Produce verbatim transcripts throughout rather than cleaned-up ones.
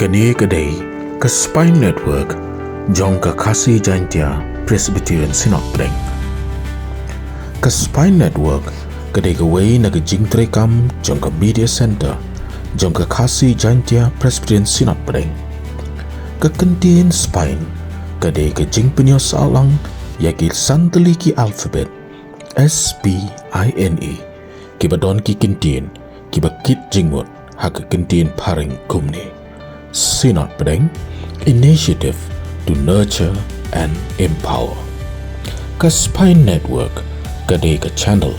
Kane ka dei ka Spine Network jong ka Khasi Jaintia Presbyterian Synod Pdeng. Ka Spine Network ka dei kawei na ka jingtreikam jong ka Media Center jong ka Khasi Jaintia Presbyterian Synod Pdeng. Ka kyntien Spine ka dei ka jingpynïoh sahlang ïa ki san tylli ki alphabet S P I N E, kiba don ki kyntien kiba kit jingmut ha ka kyntien phareng kumne: Synod Pdeng, Initiative to Nurture and Empower. Ka Spine Network ka dei ka channel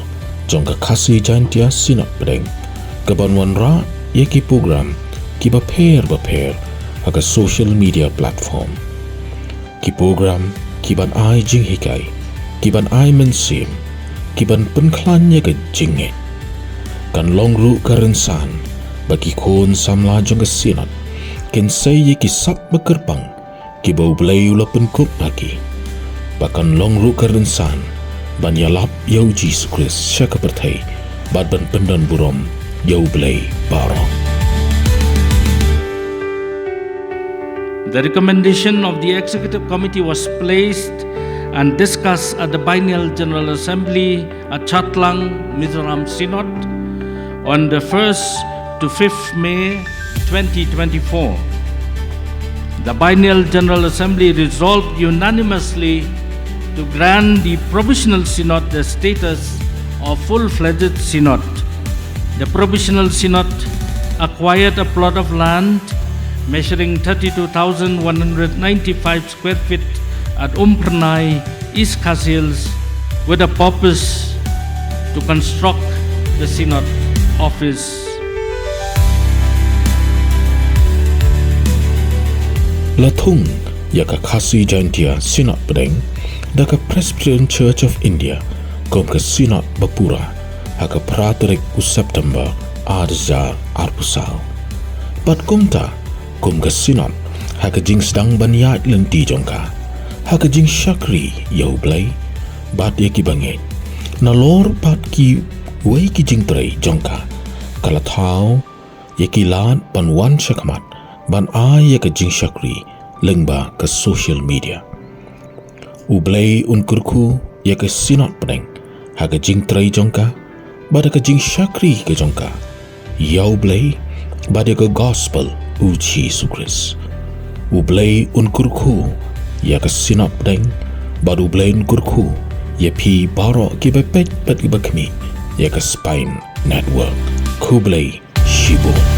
jong ka Khasi Jaintia Synod Pdeng, kaban wanrah ïa ki program kiba pher bapher ha ka social media platform. Ki program kiban ai jinghikai, kiban ai mynsiem, kiban pynkhlaiñ ïa ka jingngeit. Kan long ruh ka rynsan ba ki khun samla jong ka Synod kin sei ïa ki sap ba kyrpang kiba U Blei u la pynkup ha ki. Ba kan long ruh ka rynsan ban ïalap ïa U Jisu Khrist sha ka pyrthei bad ban pyndonburom ïa U Blei baroh. The recommendation of the Executive Committee was placed and discussed at the Biennial General Assembly at Chatlang, Mizoram Synod on the first to fifth May twenty twenty-four. The Biennial General Assembly resolved unanimously to grant the Provisional Synod the status of full-fledged Synod. The Provisional Synod acquired a plot of land measuring thirty-two thousand one hundred ninety-five square feet at Umphyrnai, East Khasi Hills, with a purpose to construct the Synod office. La thung ïa ka Khasi Jaintia Synod Pdeng da ka Presbyterian Church of India kum ka Synod bapura ha ka phra tarik u September ar hajar arphew saw. Bad kumta, kum ka Synod, ha ka jingsdang ban ïaid lynti jong ka ha ka jingshakri ïa U Blei bad ïa ki bangeit, nalor bad kiwei ki jingtrei jong ka, ka la thaw ïa ki lad ban wan shakhmat ban ai ïa ka jingshakri lyngba ka social media. U Blei un kyrkhu ïa ka Synod Pdeng ha ka jingtrei jong ka bad ha ka jingshakri ka jong ka ïa U Blei bad ïa ka gospel U Jisu Khrist. U Blei un kyrkhu ïa ka Synod Pdeng bad U Blei un kyrkhu ïa phi baroh kiba peit bad kiba khmih ïa ka Spine Network. Khublei shibun.